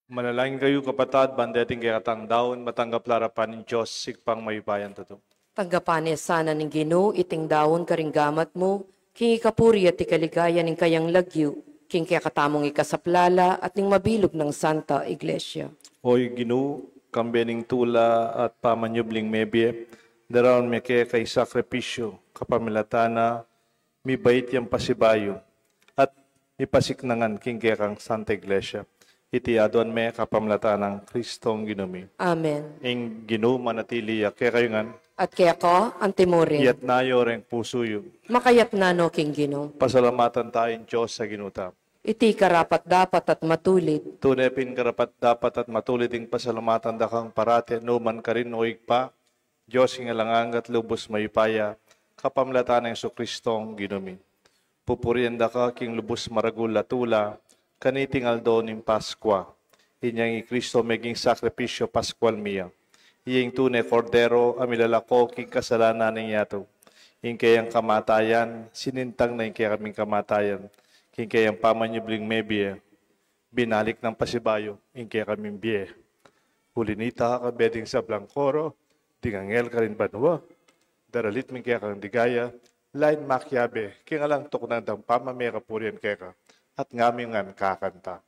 Manalangin kayu, kapatad, ban deting kekatang daun, matanggap la arapan ning Dios, Ibpang mayupayang tutu. Tanggapan na sana ning Ginu iting daun karing gamat mu, king ikapuri at ikaligaya ning kayang lagyu, king kekatamung ikasaplala at ning mabilug nang Santa Iglesia. O Ginu, kambe ning tula at pamanyubling mebie, daraun mi keka ing sakripisyu, kapamilatan na mibait yang pasibayu, at mipasiknangan king kekang Santa Iglesia. Iti aduan mi kapamilatan nang Kristong Ginu mi. Amen. Ing Ginu manatili ya kekayu ngan. At keka antimurin. Iyatas yu reng pusu yu. Makayatas no king Ginu. Pasalamatan ta ing Dios a Ginu ta. Iti karapat-dapat at matulid. Tune pin karapat-dapat at matulid ing pasalamatan da kang parati, nukarin man, o Ibpa, Dios king alang angga at lubus mayupaya, kapamilatan nang Jesucristong Ginu mi. Pupurian da ka king lubus maragul a tula, kaniting aldo ning Paskua. Inyang i Kristo meging sakripisyu paskual mi ya. Iya ing tune Kordero a milalako king kasalanan ning yatu. Ing kayang kamatayan, sinintang na ing kekaming kamatayan. King kayang pamanyubling mebie, binalik nang pasibayu ing kekaming bie. Uli na nita, kambe ding sablang koro, ding anghel karin banua, daralit mi ing kekang ligaya, lain makiabe king alang tuknang dang pamamie kapurian keka, at ngaming ngan kakanta.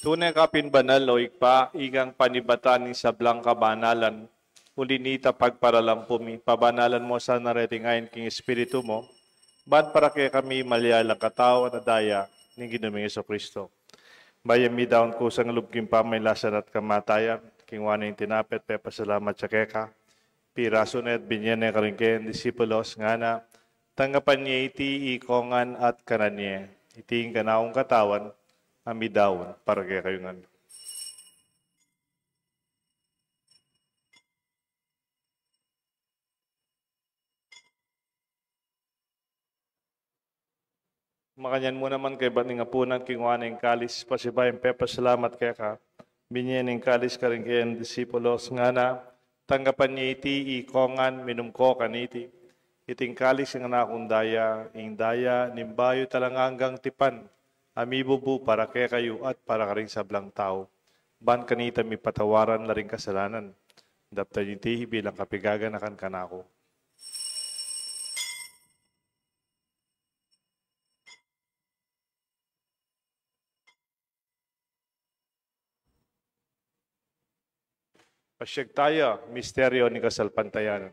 Tune ka pin banal, o Ibpa, ikang panibatan ning sablang kabanalan. Uli na nita, pagparalampu mi, pabanalan mu sana reting ain king Espiritu mu, ban para kekami malyari lang katawan at daya ning Ginu ming Jesucristo. Bayu mi daun kusang lub king pamailasan at kamatayan, kinua ne ing tinape at pepasalamat ya keka, pirasu ne at binie ne karing kayang disipulos, ngana: Tanggapan ye iti ikongan at kanan ye. Iti ing kanakung katawan a midaun para kekayu ngan. Makanyan mu naman kaybat ning apunan, kinua ne ing kalis, pasibayu yang pepasalamat keka, binie ne ing kalis karing kayang disipulos, ngana: Tanggapan ye iti ikongan, minum ko kaniti. Iti ing kalis ning kanakung daya, ing daya ning bayu at alang anggang tipan, a mibubu para kekayu at para karing sablang tau, ban kanita mipatawaran la ring kasalanan. Daptan ye iti bilang kapaganakan kanaku. Pasiag taya, misteryu ning kasalpantayanan.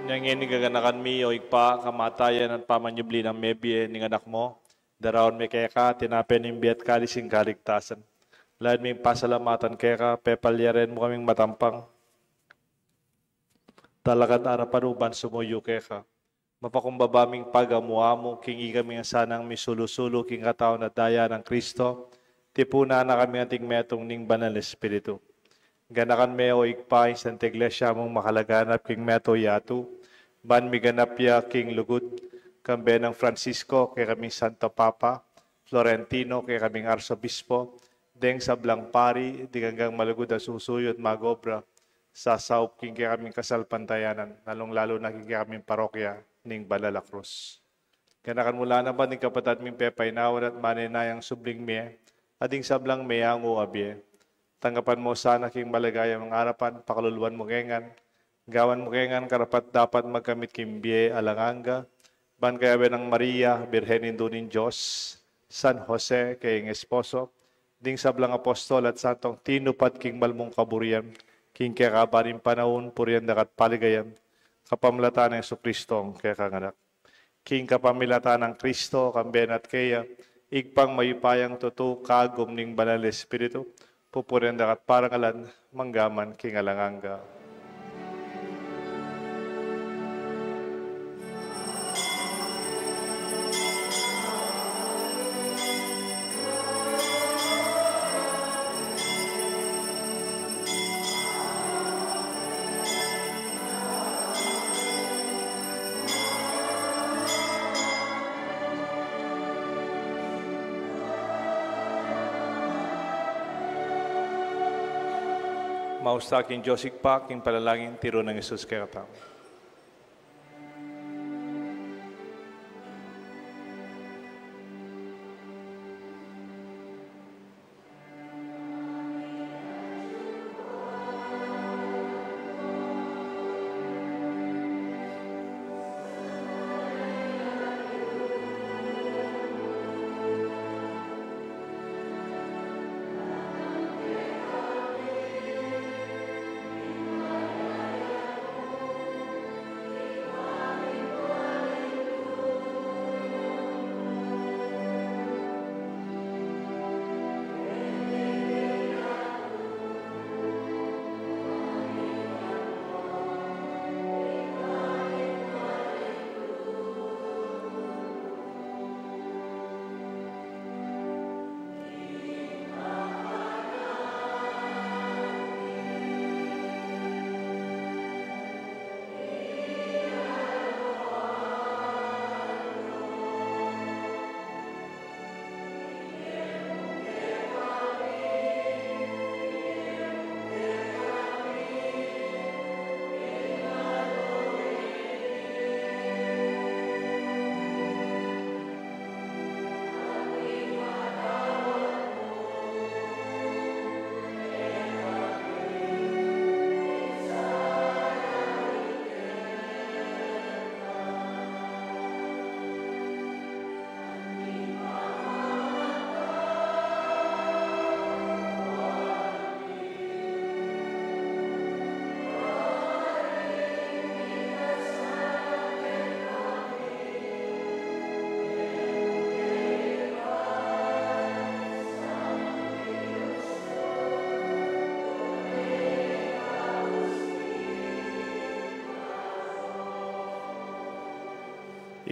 Ngeni gaganakan mi, o Ibpa, kamatayan at pamanyubli nang mebie ning Anak mu, daraun mi keka tinape ning bie at kalis ning kaligtasan. Lalu ming pasalamatan keka, pepalyarian mu kaming matampang talakad arapan mu ban sumuyu keka. Mapakumbaba ming pagamu-amu king ikaming sanang misulu-sulu king katawan at daya nang Kristo, tipunan na kaming anting metung ning Banal Espiritu. Ganakan me, o Ibpa, ing Santa Iglesia mung makalaganap king meto yatu, ban miganap ya king lugud, kambe nang Francisco, kekaming Santo Papa, Florentino, kekaming Arsobispo, deng sablang pari, ding anggang malugud a susuyu at mag-obra, sasaup king kekaming kasalpantayanan, lalung-lalu na king kekaming parokya ning Banal a Krus. Ganakan mu la naman ding kapatad ming pepainawan at manenayang subling mie, at ding sablang meangu a bie. Tanggapan mu sana king maligaya mung arapan, pakaluluan mu ngenan, gawan mu ngenan karapat-dapat magkamit king bie alang angga, ban kayabe nang Maria, Birhen Indu ning Dios, San Jose, kayang esposo, ding sablang apostol at santong tinupad king mal mung kaburian, king kekaban ning panaun, purian da ka at paligayan, kapamilatan nang Jesucristo, kekang Anak. King kapamilatan nang Kristo, kambe na at keya, Ibpang mayupayang tutu, kagum ning Banal Espiritu, pupurian da ka at parangalan, mangga man king alang angga. Maus ta king Dios Ibpa, king panalangin tiru nang Jesus kekatamu.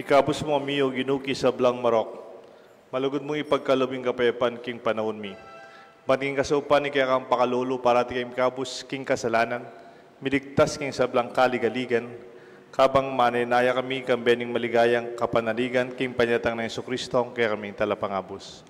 Ikabus mu kami, O Ginu, king sablang marok. Malugud mung ipagkalub ing kapayapan king panaun mi. Ban king kasaupan ning kekang pakalulu, parati kaming ikabus king kasalanan, miligtas king sablang kaligaligan, kabang manenaya kami kambe ning maligayang kapanaligan king panyatang nang Jesucristo, kekaming Talapangabus.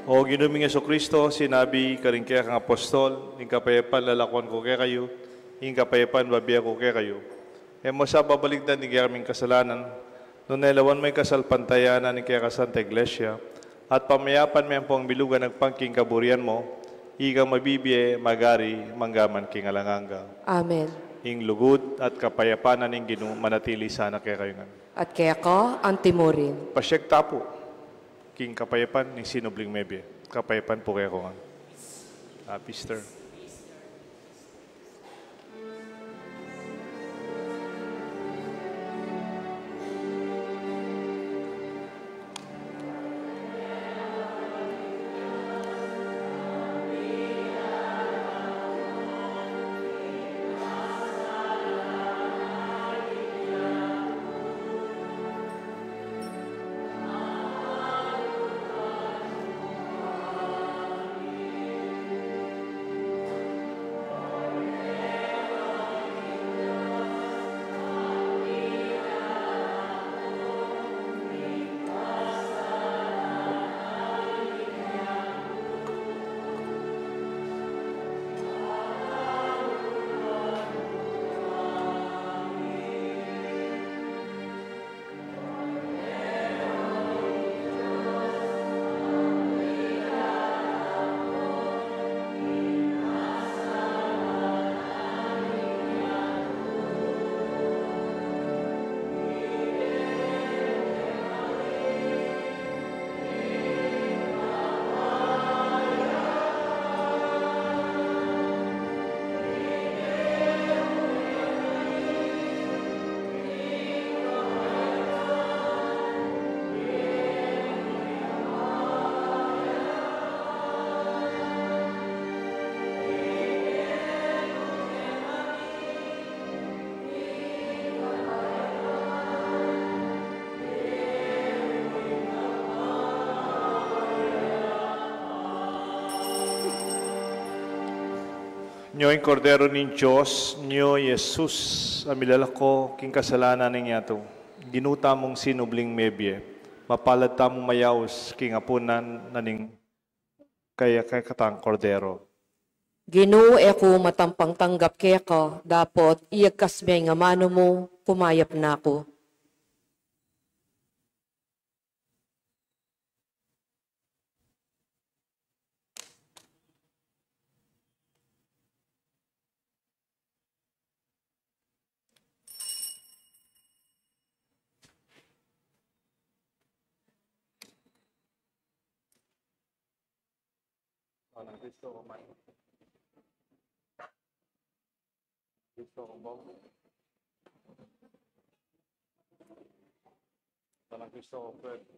O Ginu ming Jesucristo, sinabi karing kekang apostol, ing kapayapan lalakuan ku kekayu, ing kapayapan bibie ku kekayu. E mu sa babalikdan ding kekaming kasalanan, nune lawan mu ing kasalpantayanan ning keka Santa Iglesia, at pamayapan me ampong milugan agpang king kaburian mu, ikang mabibie, magari, mangga man king alang angga. Amen. Ing lugud at kapayapan na ning Ginu manatili sana kekayu ngan. At keka anti mu rin. Pasiag ta pu king kapayapan ning sinubling mebie. Kapayapan pu kekayu ngan. Ah, Mister. Nyo ing Kordero ning Dios, nyo i Jesus, a milalako king kasalanan ning yatu. Ginu tamung sinubling mebie, mapalad tamung mayaus king apunan na ning kaya kekatang Kordero. Ginu, e ku matampang tanggap keka, dapot iyagkas me ing amanu mu, kumayap na ku. Tanang Kristo, kumain. Kristo, kumbong. Tanang Kristo, kumpleto.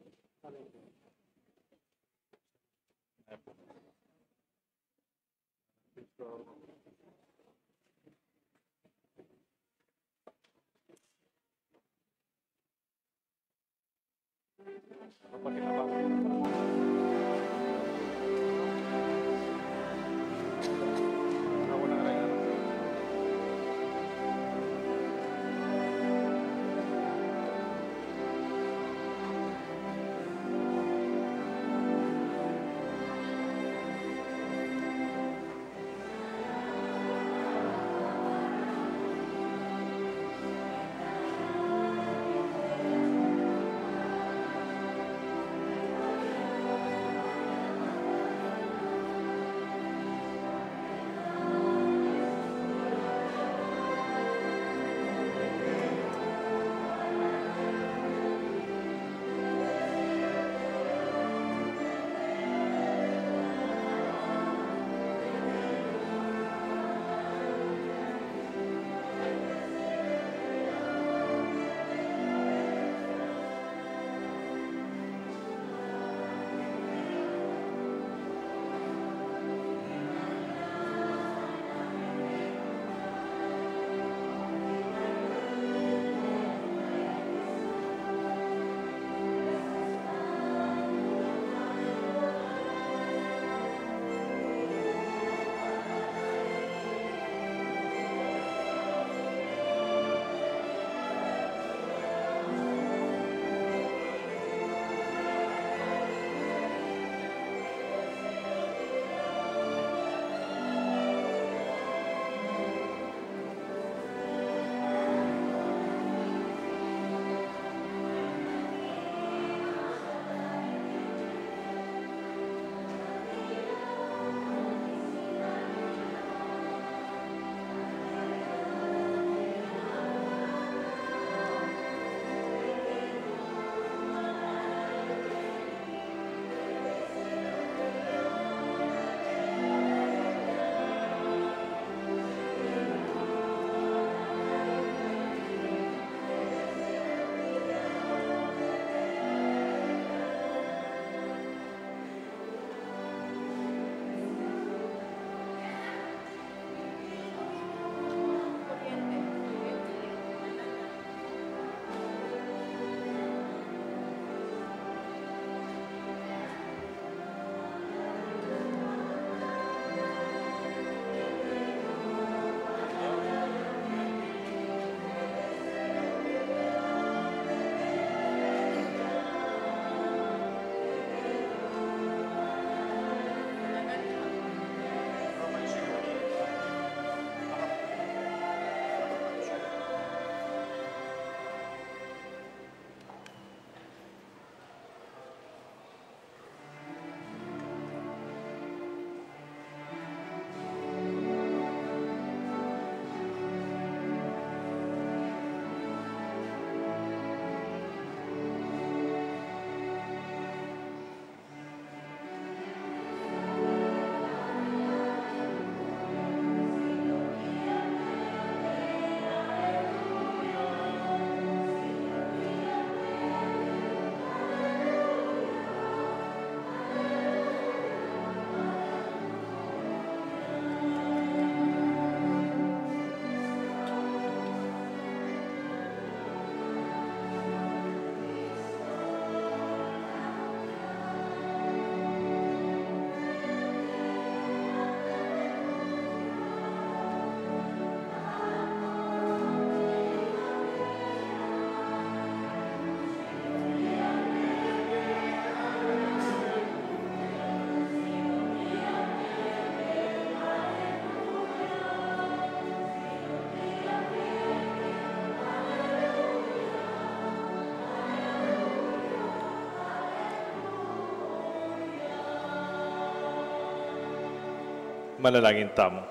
Manalangin tamu.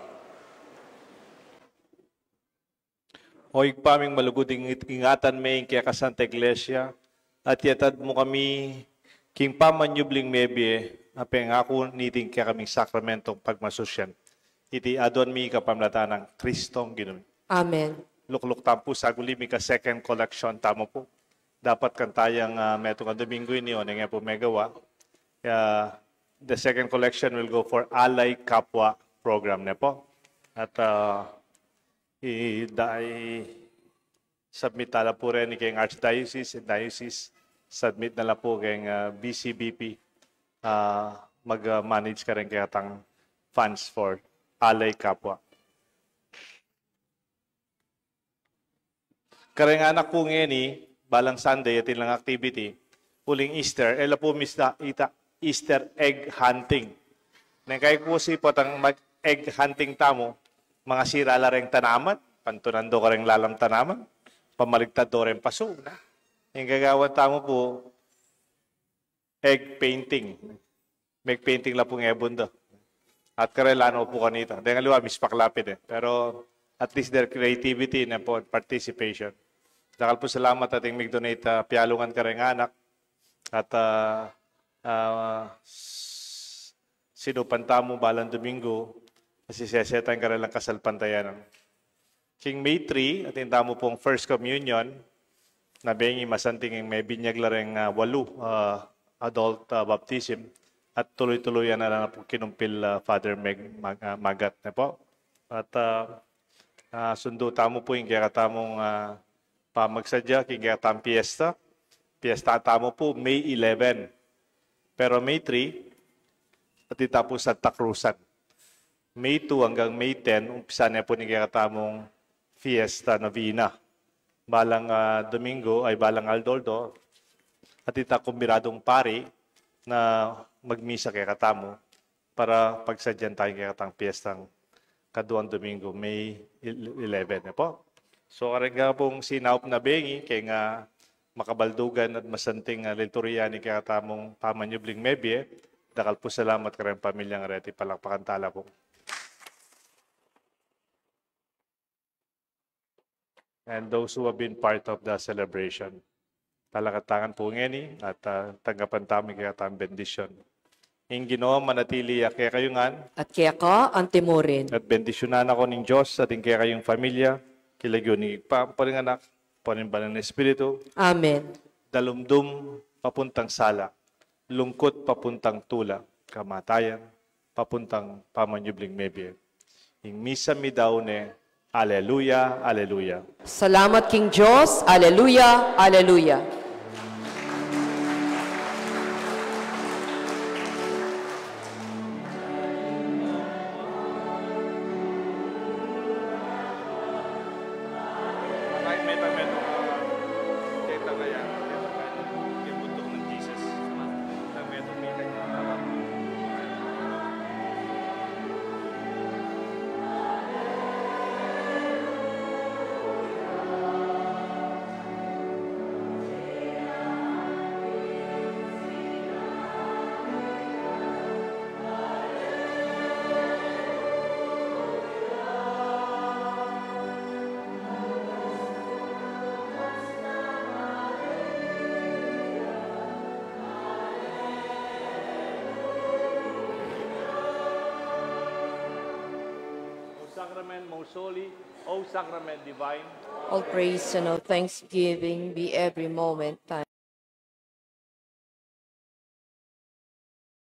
O Ibpa ming malugud, ingat-, ingatan me ing keka Santa Iglesia, at iatad mu kami king pamanyubling mebie, a pengaku niting kekaming sakramentong pagmasusyan. Iti aduan mi kapamilatan nang Kristong Ginu mi. Amen. Lukluk tamu pu, saguli mika second collection tamu pu. Dapat kang tayang, ah, metung a Domingo ini, o neng e pu megawa. Ah, the second collection will go for Alay Kapwa program, ne pu. At, ah, i-, da-, i-submit na la pu reni keng Archdiocese, Diocese, submit na la pu keng, ah, B C B P, ah, mag, ah, manage kareng kekatang funds for Alay Kapwa. Kareng anak ku ngeni, balang Sunday, atin lang activity, uling Easter, e la pu mista ita Easter egg hunting. Neng kaikusi potang mag-egg hunting tamu, mangasira la reng tanaman, pantunan do kareng lalam tanaman, pamaligtad do reng pasu, na. Ing gagawan tamu pu, egg painting. Meg-painting la pung ebun do. At karela no pu kanita. Deng aliwa, mispak lapid e. Pero at least their creativity ne pu, participation. Dakal pu salamat ating mig-donate, ah, pialungan kareng anak. At, ah, ah, s-, sinupan tamu balang Domingo, kasi seseta ing karelang kasalpantayanan. King May three, atin tamu pung First Communion, na bengi masanting ing mebinyag la reng, ah, walu, ah, adult, ah, baptism, at tuluy-tuluyan na la pu kinumpil, ah, Father Meg-, Mag-, ah, Magat ne pu. At, ah, ah, sundu tamu pu ing kekatamung, ah, pamagsadya king kekatamung piesta. Piesta tamu pu May eleven. Pero May three, atin ta pu Santa Cruzan. May two hanggang May ten, umpisa ne pu ing kekatamung fiesta novena. Balang, ah, Domingo, ay, balang aldo-aldo, atin ta kumbiradung pari na magmisa kekatamu para pagsadyan taya ing kekatang piestang kaduang Domingo, May eleven, ne pu. So, kareng pung sinaup na bengi, keng, ah, makabaldugan at masanting, ah, liturya ning kekatamung pamanyubling mebie, dakal pu salamat kareng pamilya, reti palakpakan ta la pu. And those who have been part of the celebration. Talakatangan pu ngeni at, ah, tanggapan tamu ing kekatang bendisyon. Ing Ginu manatili ya kekayu ngan. At keka antimurin. At bendisyunan na kayu ning Dios at ing kekayung pamilya, king lagyu ning Ibpa, ampo ning Anak, ampo ning Banal a Espiritu. Amen. Dalumdum papuntang sala, lungkut papuntang tula, kamatayan papuntang pamanyubling mebie. Ing misa mi daun ne, Aleluya, aleluya. Salamat king Dios, aleluya, aleluya. O Sacrament most holy, O Sacrament divine. All praise and all thanksgiving be every moment thy